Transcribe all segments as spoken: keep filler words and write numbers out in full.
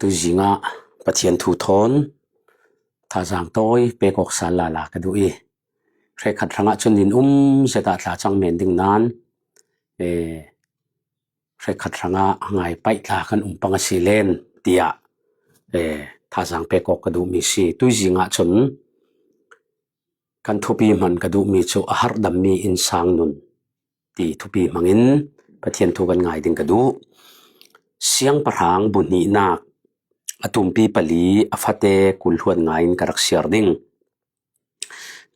Tuizingah Pathian thu thawn thazang tawi pek awk sal lala ka duh i, hrekkhat hrangah cun nin um zet ah tla cang men ding nan, eh, hrekkhat hrangah ngai paih tla kan um pang a si len tiah, eh, thazang pek awk ka duhmi si. Tuizingah cun kan thupi hman ka duhmi cu a harhdammi innsang nun ti thupi hmangin Pathian thu kan ngai ding ka duh. Siangpahrang bu hnihnak a tumpi pali a fate kul hluan ngai in ka rak siar ding.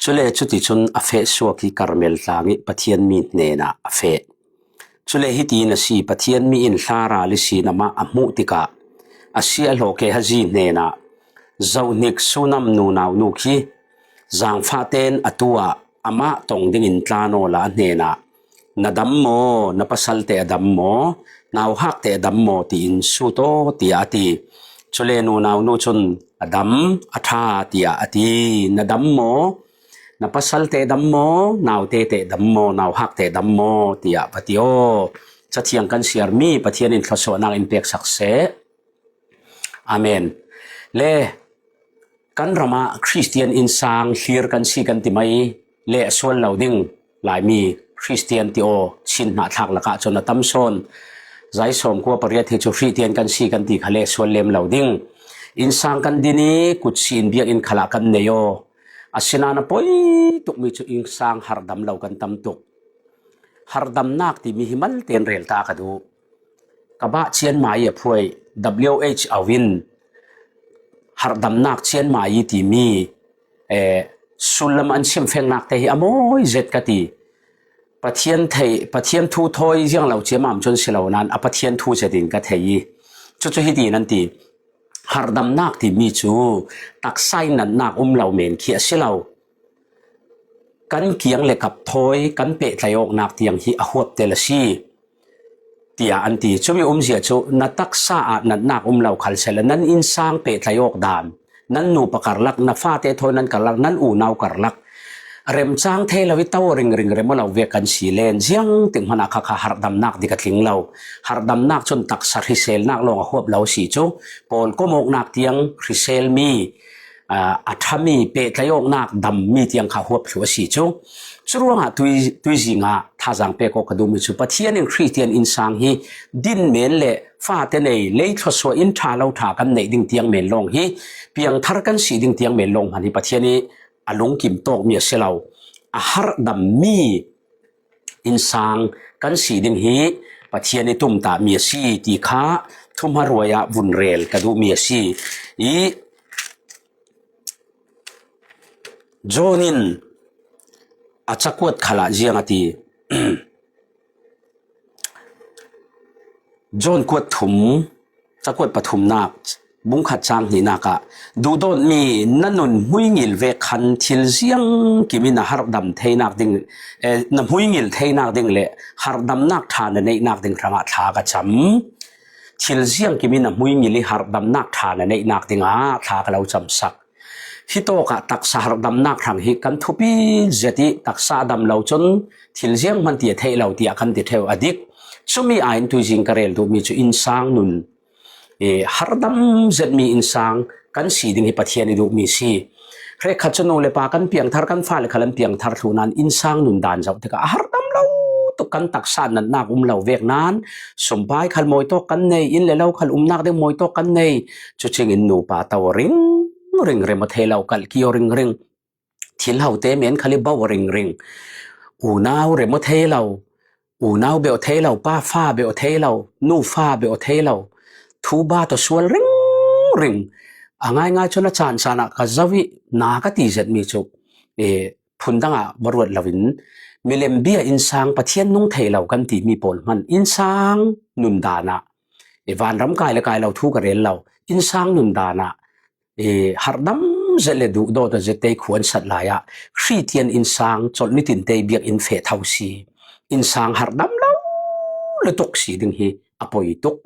Cule cuticun a feh suak i Karmel tlang i Pathian mi hnenah a feh. Cule hitiin a si, Pathian mi in hla ral ihsin amah a hmuh tikah a siahhlawh Gehazi hnenah, "Zohhnik Sunam nunau nu khi zangfah tein atu ah amah tong dingin tlan awla a hnenah, 'Na dam maw? Na pasalte a dam maw? Nauhakte a dam maw?' tiin sut aw," tiah a ti. Cule nunau nu cun, "A dam, a ṭha," tiah a ti. "Na dam maw? Na pasalte dam maw? Naute te dam maw? Nauhakte dam maw?" tiah va ti aw. Cathiang kan siarmi Pathian in thluasuahnak in peksak seh. Amen. Le kan ramah Khristian innsang hlir kan si kan ti mai le a sual lo ding. Laimi Khristian ti aw, Chin hnahthlak lakah cun a tam sawn. Zai sawmkua pariat hi cu Khristian kan si kan ti kha le sual lem lo ding. Innsang kan din i kutsi in biakinn khalah kan nei aw. Asinain a poi tukmi cu innsang harhdam lo kan tam tuk. Harhdamnak timi hi malte in rel ta ka duh. Ka bah cianmai a phuai, W H Aw in harhdamnak cianmai timi, eh, sullam an chimfengnak te hi a mawi zet ka ti. Pathian thei, Pathian thu thawi ziang lo ciamam cun si lo nan a Pathian thu zetin ka thei i, cucu hitin an ti, "Harhdamnak timi cu taksa in natnak um lo men khi a si lo. Kan kiang le kap thawi kan pehtlaih awknak tiang hi a huaptel a si," tiah an ti. Cumi umzia cu na taksa ah natnak um lo khal sehla, nan innsang pehtlaih awk dan, nan nupa karlak, na fate thawi nan karlak, nan unau karlak remcang thei lo i to ringring rem aw lo vek kan si len, ziangtik hmanh ah kha kha harhdamnak dik a tling lo. Harhdamnak cun taksa hriselnak lawng a huap lo a si cu, pawlkom awknak tiang hriselmi, aa, a ṭhami, pehtlaih awknak dammi tiang kha huap thluh a si cu. Curuangah tui, tuizing ah thazang pek awk ka duhmi cu Pathian in Khristian innsang hi din men le fate nei, lei thluasuah in ṭha lo ṭha kan neih ding tiang men lawng hi, piangthar kan si ding tiang men lawng hmanh hi Pathian i a lungkim tawkmi a si lo. A harhdammi innsang kan si ding hi Pathian i tumtahmi a si ti kha thuhma ruai ah vun rel ka duhmi a si. I John in a cakuat khalah ziang a ti. John kuat thum, cakuat pathumnak, bungkhat cang hnihnak ah, "Duhdawtmi, na nun hmuingil vek khan thil ziangkim in a harhdam theinak ding, eh, na hmuingil theinak ding le harhdamnak ṭha na neihnak ding hrangah thla ka cam. Thil ziangkim in a hmuingil i harhdamnak ṭha na neihnak dingah thla ka lo camsak." Hitawkah taksa harhdamnak hrang hi kan thupi zet i taksa a dam lo cun thil ziang hman ti a theih lo tiah kan ti ṭheu a dik. Cumi aiin tuizing ka rel duhmi cu innsang nun, eh, harhdam zetmi innsang kan si ding hi Pathian i duhmi si. Hrekkhat cu nu le pa kan piangthar, kan fale khal an piangthar thluh nan innsang nun dan zoh tikah a harhdam lo tuk, kan taksa natnak um lo vek nan, sumpai khal mawi tawk kan nei, inn le lo khal umnak ding mawi tawk kan nei. Cucingin nupa to ringring, rem aw thei lo, kalh ki aw ringring, thil hote men khal i bo aw ringring, unau rem aw thei lo, unau beh aw thei lo, pa fa beh aw thei lo, nu fa beh aw thei lo, thuba tawh sual ringring. A ngaingai cun a caan caan ah ka zoh i na ka ti zetmi cu, eh, phundang ah va ruat loin milem bia innsang, Pathian nung thei lo kan timi pawl hmanh innsang nun dan ah, eh, vanram kai le kai lo thu ka rel lo, innsang nun dan ah, eh, harhdam zet le duhdawt a zet te khu an sat lai ah Khristian innsang colh nitin te biakinn feh tho si. Innsang harhdam lo lutuk si ding hi a poi tuk.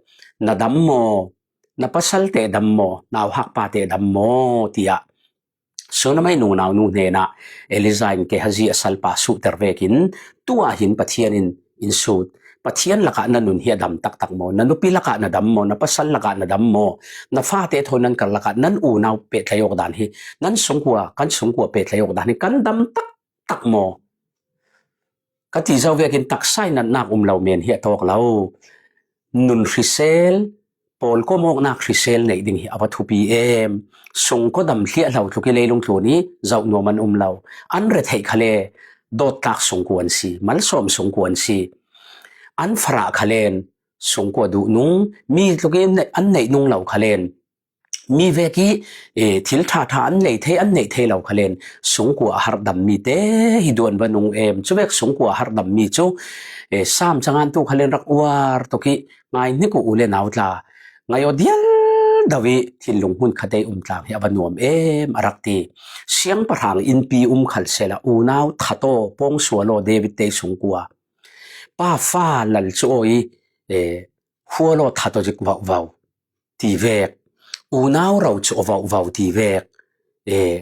Na dam maw? Na pasal te dam maw? Nauhak pa te dam maw? Tiah Sunamai nunau nu hnenah Elijah in Gehazi a salpa suhter vekin tu ah hin Pathian in in sut. Pathian lakah na nun hi a dam taktak maw? Na nupi lakah na dam maw? Na pasal lakah na dam maw? Na fate thawn nan kar lakah nan unau pehtlaih awk dan hi, nan sungkua, kan sungkua pehtlaih awk dan hi kan dam taktak maw? Ka ti zo vekin taksa in natnak um lo men hi a tawk lo. Nun hrisel, pawlkawm awknak hrisel neih ding hi a va thupi em. Sungkaw dam hliah lo tluk i leilung tlun i zoh nuam an um lo. An retheih kha le, dawttlak sungkua an si, malsawm sungkua an si. An farah kha len, sungkua duh nung, mi tluk i an neih nung lo kha len, mi vek i, eh, thil ṭha ṭha an lei thei, an neih thei lo kha len, sungkua a harh dam mi te hi duan va nung em. Cuvek sungkua a harh dam mi cu, eh, Sam cangan tu kha len rak uar tuk i, ngai hnik uh u le nau tla, ngai aw dial do i thinlung hmun khat ei um tlang hi a va nuam em a rak ti. Siangpahrang innpi um khal sela unau that aw, pawngsual aw, David te sungkua. Pa fa lal cu aw i, eh, hual aw that aw zik vauhvau ti vek, unau ro cu a vauhvau ti vek, eh,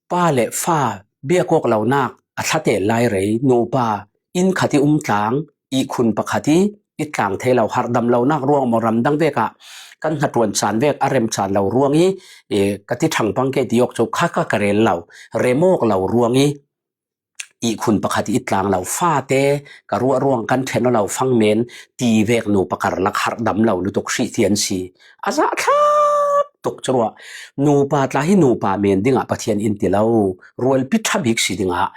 pa le fa biakawk lonak a thlatel lai rei, nupa inn khat i um tlang, ihkhun pakhat i i tlang thei lo, harhdam lonak ruang maw, ramdang vekah kan hnaṭuan caan vek a rem caan lo ruang i, eh, ka ti ṭhangpang ke ti awk cu kha ka ka rel lo, rem awk lo ruang i, ihkhun pakhat i i tlang lo, fate ka ruah ruang kan ṭhen aw lo fang men ti vek nupa karlak harhdam lo lutuk hrih ti an si. A zahthlak tuk cu ruah. Nupa tla hi nupa men dingah Pathian in ti lo, rualpi ṭha bik si dingah,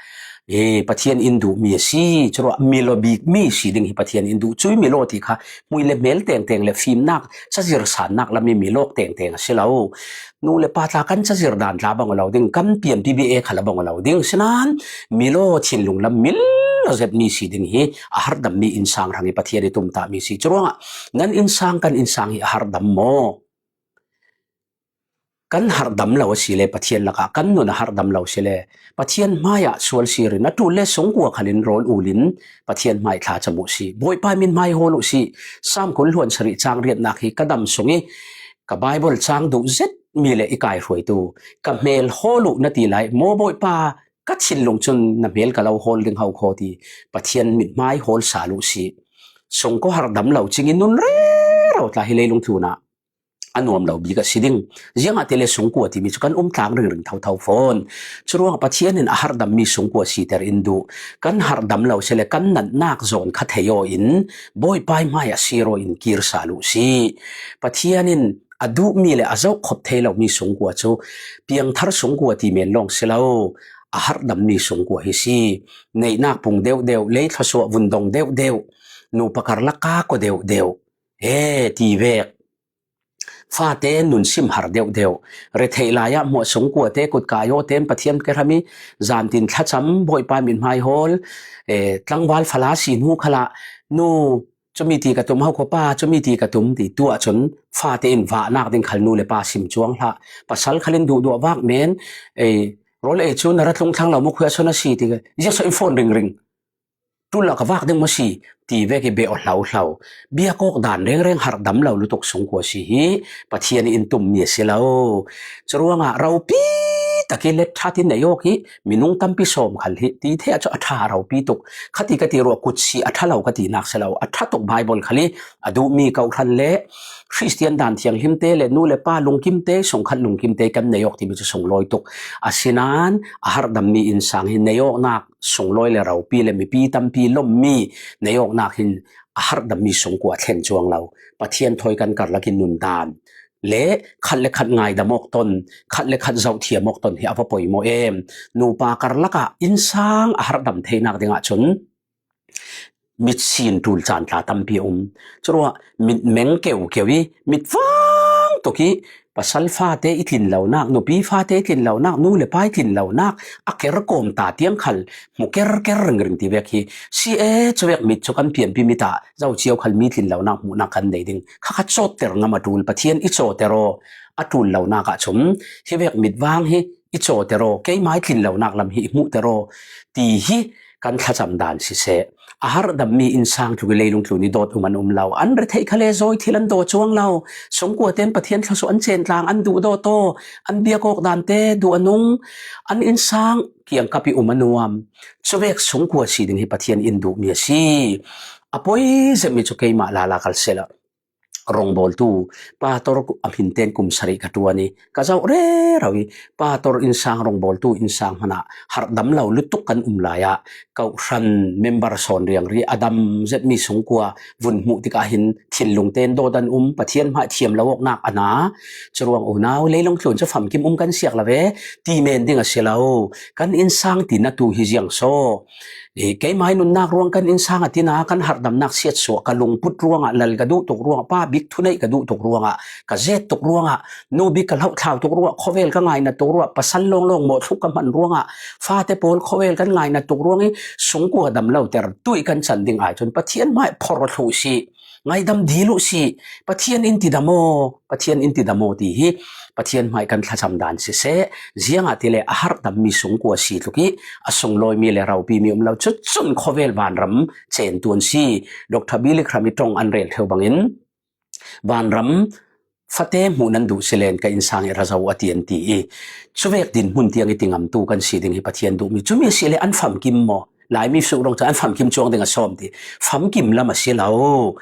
eh, Pathian in duh mi a si cu ruah. Milaw bik mi si ding hi Pathian in duh, cui milaw ti kha hmui le hmel tengteng le fimnak, cazir sannak lam i milawk tengteng a si lo. Nu le pa tla kan cazir dan tla bang aw lo ding, kan pianpi bia e kha la bang aw lo ding. Sinan milaw thinlung lam milaw zet mi si ding hi a harhdam mi innsang hrang i Pathian i tumtah mi si. Curuangah nan innsang kan innsang hi a harhdam maw? Kan harhdam lo a si le Pathian lakah kan nun a harhdam lo si le Pathian hmaiah sual sir in a ṭul le sungkua khalin rawl ul in Pathian hmai thla cam uh si. Bawipa min hmai hawl uh si. Sam kul hluan sarih cang riatnak hi ka dam sung i ka Baibal cang duh zet mi le i kaihruaitu ka hmel hawl uh na ti lai, maw Bawipa, ka thinlung cun na hmel ka lo hawl ding ho khaw ti Pathian mithmai hawl sal uh si. Sungkua harhdam lo cingin nun rero tla hi leilung tlunah a nuam lo bik a si ding. Ziangahtile sungkua timi cu kan um tlang ringring thotho fawn. Curuangah Pathian in a harhdam mi sungkua siter in duh. Kan harhdam lo si le kan natnak zawn kha thei aw in Bawipa hmai a sir aw in kir sal uh si. Pathian in a duhmi le a zohkhop thei lomi sungkua cu piangthar sungkua ti men lawng si lo, a harhdammi sungkua hi si. Neihnak pung deuhdeuh, lei thluasuah vun dong deuhdeuh, nupa karlak kak aw deuhdeuh, e ti vek. Fate nun sim har deuhdeuh, retheih lai ah hmuah sungkua te, kutka aw te in Pathian ke hrami zantin thlacam, Bawipa mithmai hawl, e, tlangval fala si hnu khalah nu, cumi ti ka tum, ho khuapa, cumi ti ka tum ti tuah cun fate in vahnak ding khal nu le pa sim cuang hlah. Pasal khal in duhduah vak men, ei, rawl ei cu na ra tlung thlang lo maw, khuiah sawn a si ti ka, ziah sawn in phone ringring. Tul ah ka vak ding maw si ti vek i beh aw hlo hlo. Biakawk dan rengreng harhdam lo lutuk sungkua si hi Pathian in tummi a si lo. Curuangah ropi tak i let ṭhat in nei awk hi minung tampi sawm khal hi ti theih ah cu a ṭha a ropi tuk. Khati ka ti ruah kut si a ṭha lo ka tinak si lo. A ṭha tuk Baibal khal hi a duhmi kawhhran le Khristian dan thianghlim te le nu le pa lungkim te, sungkhat lungkim te kan nei awk timi cu sunglawi tuk. Asinain a harhdammi innsang hi nei awknak sunglawi le ropi le mipi tampi lommi nei awknak hin a harhdammi sungkua a thlen cuang lo. Pathian thawi kan karlak in nundan le khat le khat ngaidam awk ton, khat le khat zohthiam awk ton hi a va poimaw em. Nupa karlak ah innsang a harhdam theinak dingah cun mitsin ṭul caan tla tampi a um. Curuah mitmeng keukeu i mitvang tuk i pasal fate i tlin lonak, nupi fate i tlin lonak, nu le pa i tlin lonak a ker kawm ta tiang khal hmu kerker ringring ti vek hi si e. Cuvek mit cu kan pianpi mit ah zocio khal mi tlin lonak hmuhnak kan nei ding. Kha kha cawtter ngam a ṭul, Pathian i cawter aw, a ṭul lonak ah cun hi vek mit vang hi i cawter aw, keimah i tlin lonak lam hi i hmuhter aw ti hi kan thlacam dan siseh. A harhdammi innsang tluk i leilung tlun i dawt um an um lo. An retheih khal le zawi thil an daw cuang lo. Sungkua tein Pathian thluasuah an cen tlang, an duh dawt aw, an biak awk dan te duh a nung, an innsang kiangkap i um a nuam. Cuvek sungkua si ding hi Pathian in duhmi a si. A poi zet mi cu keimah lala kal sehla, rawngbawltu, pastor a hmin ten kum sarih ka ṭuan i, ka zoh rero i, pastor innsang rawngbawltu innsang hmanah harhdam lo lutuk kan um lai ah, kawhhran member sawn riangri a dam zet mi sungkua vun hmuh tikah hin thinlung ten dawt an um, Pathian hmai thiam lo awknak a na. Curuang unau, leilung tlun cu famkim um kan siak lo ve, ti men ding a si lo. Kan innsang ti na tu hi ziang saw. I, keimah nunnak ruang kan innsang a tina kan harhdamnak siatsuah, ka lungput ruangah, lal ka duh tuk ruangah, pa bik thuneih ka duh tuk ruangah, ka zet tuk ruangah, nu bik ka hloh thlau tuk ruangah, khawvel ka ngainat tuk ruangah, pasal lawnglawng mawhthluk ka hman ruangah, fate pawl khawvel kan ngainat tuk ruang i sungkua dam lo ter tuih kan can ding ai cun Pathian hmai phor thluh si, ngaidam dil uh si, Pathian in ti dam aw, Pathian in ti dam aw ti hi Pathian hmai kan thlacam dan siseh, ziangahtile a harhdammi sungkua si tluk i a sunglawimi le ropimi um lo, cucun khawvel vanram cen tuan si. Doctor Billy Graham i ṭong an rel ṭheu bangin, vanram fate hmuh nan duh si len ka innsang i ra zo a ti an ti i, cuvek dinhmun tiang i tingamtu kan si ding hi Pathian duhmi. Cumi a si le an famkim maw? Laimi suk dong cu an famkim cuang ding a sawm ti. Famkim lam a si lo.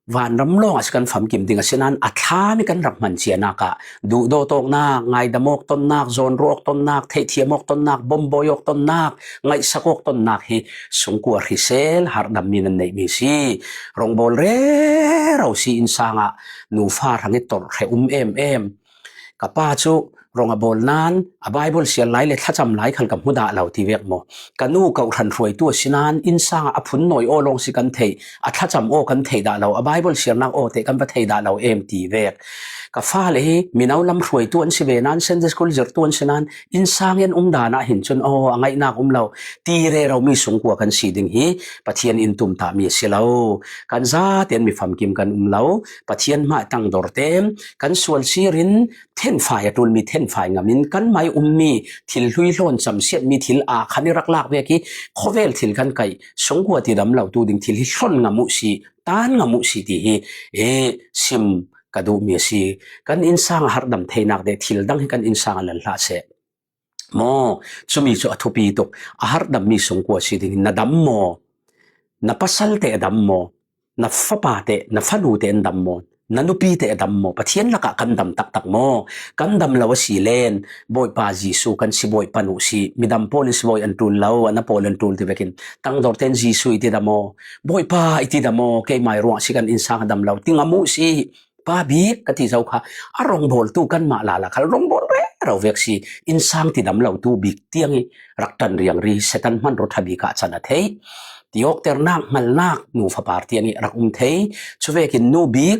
Vanram lawng a si kan famkim ding a si nain a thlami kan rak hman cianak ah duhdawt awknak, ngaidam awk tonnak, zawnruah awk tonnak, theihthiam awk tonnak, bombawi awk tonnak, ngaihsak awk tonnak hi sungkua hrisel harhdammi nan neihmi si. Rawngbawl rero si innsang ah nufa hrang i tawrh hre um em em. Ka pa cu rong a bawl nain a Baibal siar lai le thlacam lai khal ka hmu dah lo ti vek maw? Ka nu kawhhran hruaitu a si nain innsang ah a phun nawi aw lawng si kan theih, a thlacam aw kan theih dah lo, a Baibal siarnak aw teh kan va thei dah lo em ti vek. Ka fale hi mino lam hruaitu an si ve nain, Sunday school zirhtu an si nain, innsang i an um dan ah hin cun aw a ngaihnak um lo ti reromi sungkua kan si ding hi Pathian in tumtahmi a si lo. Kan zaten mi famkim kan um lo. Pathian hmai tangdor tem kan sual sirin thenfai a ṭulmi thenfai ngamin kanmai ummi thil hlui hlawn camsiatmi thil aa khan i rak lak vek i khawvel thil kan kaih sungkua tidam lo tu ding thil hi hlawn ngam uh si, tan ngam uh si ti hi e sim ka duhmi a si. Kan innsang a harhdam theinak deh thil dang hi kan innsang a lal hlah seh. Maw, cumi cu a thupi tuk. A harhdammi sungkua si dingin na dam maw? Na pasal te a dam maw? Na fapa te, na fanu te an dam maw? Na nupi te a dam maw? Pathian lakah kan dam taktak maw? Kan dam lo a si len, Bawipa Jesuh kan sibawi pan uh si, midam pawl in sibawi an ṭul lo, a na pawl an ṭul ti vekin, tangdor ten Jesuh i ti dam aw, Bawipa i ti dam aw, keimai ruang si kan innsang a dam lo, ti ngam uh si, pa bik ka ti zo kha, a rawngbawltu kanmah lala khal rawngbawl rero vek si, innsang tidam lo tu bik tiang i rak ṭan riangri, Satan hmanraw ṭha bik ah can a theih. Tiawkternak, hngalnak, nu fapar tiang i rak um thei. Cuvekin nu bik,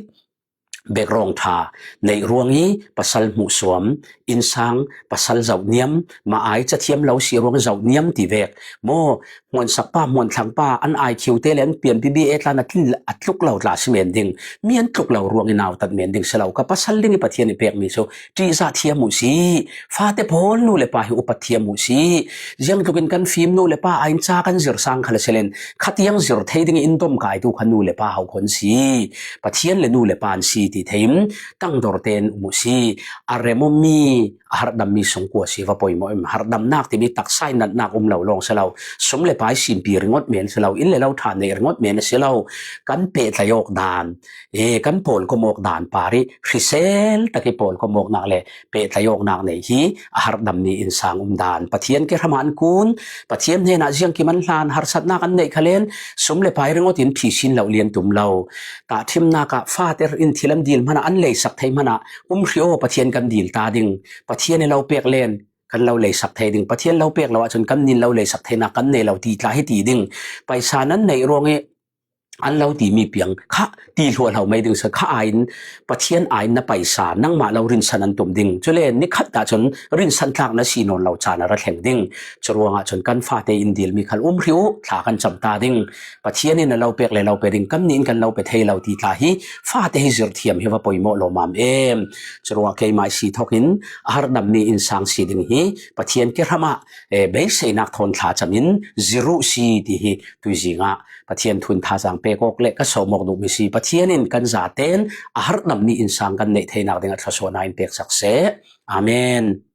background ṭha neih ruang i pasal hmuhsuam, innsang, pasal zohniam, mah ai cathiam lo si ruang zohniam ti vek. Maw, hmuansak pa, hmuanthlang pa, an I Q te le an pianpi B A tlan a tlin, a tluk lo tla si men ding, mi an tluk lo ruang i nautat men ding si lo, ka pasal ding i Pathian i pekmi cu ṭihzah thiam uh si, fate pawl nu le pa hi upat thiam uh si, ziangtlukin kan fim nu le pa aiin ca kan zir sang khal a si len, khatiang zir thei ding i in dom kai tu kha nu le pa hau khawn si, Pathian le nu le pa an si ti thei in tangdor ten um uh si, a rem ummi, a harhdammi sungkua si va poimawh em? Harhdamnak timi taksa i natnak um lo lawng si lo, sum le pai simpi ringawt men si lo, inn le lo ṭha neih ringawt men a si lo, kan pehtlai awk dan, e, kan pawlkom awk dan par i hrisel tak i pawlkom awknak le pehtlai awknak nei hi a harhdammi innsang um dan. Pathian kehram ah an kun, Pathian hnenah ziangkim an hlan, harsatnak an neih kha len, sum le pai ringawt in phisin lo lian tum lo. Tahṭhimnak ah fate in thil an dil hmanah, an leisak thei hmanah, um hri aw, Pathian kan dil ta ding. Pathian i lo pek len kan lo leisak thei ding. Pathian lo pek lo ahcun kan nin lo leisak theinak kan nei lo ti tla hi ti ding. Paisa nan neih ruang i an lo timi piang kha ti hluahlo mai ding si. Kha aiin, Pathian aiin na paisa nangmah lo rinsan an tum ding. Cule nikhat dah cun rinsan tlak na si nawn lo caan a ra thleng ding. Curuangah cun kan fate in dilmi khal um hri uh, thla kan cam ta ding. Pathian in a lo pek le lo pe ding, kan nih in kan lo pe thei lo ti tla hi fate hi zirh thiam hi va poimawh lawmam em. Curuangah keimah i si thokin a harhdammi innsang si ding hi Pathian kehram ah, eh, beiseinak thawn thla cam in zirh uh si ti hi tuizing ah Pathian thu in thazaang pek awk le ka sawm awk duhmi si. Pathian in kan zaten a harhdammi innsang kan neih theinak dingah thluasuahnak in pek sak seh. Amen.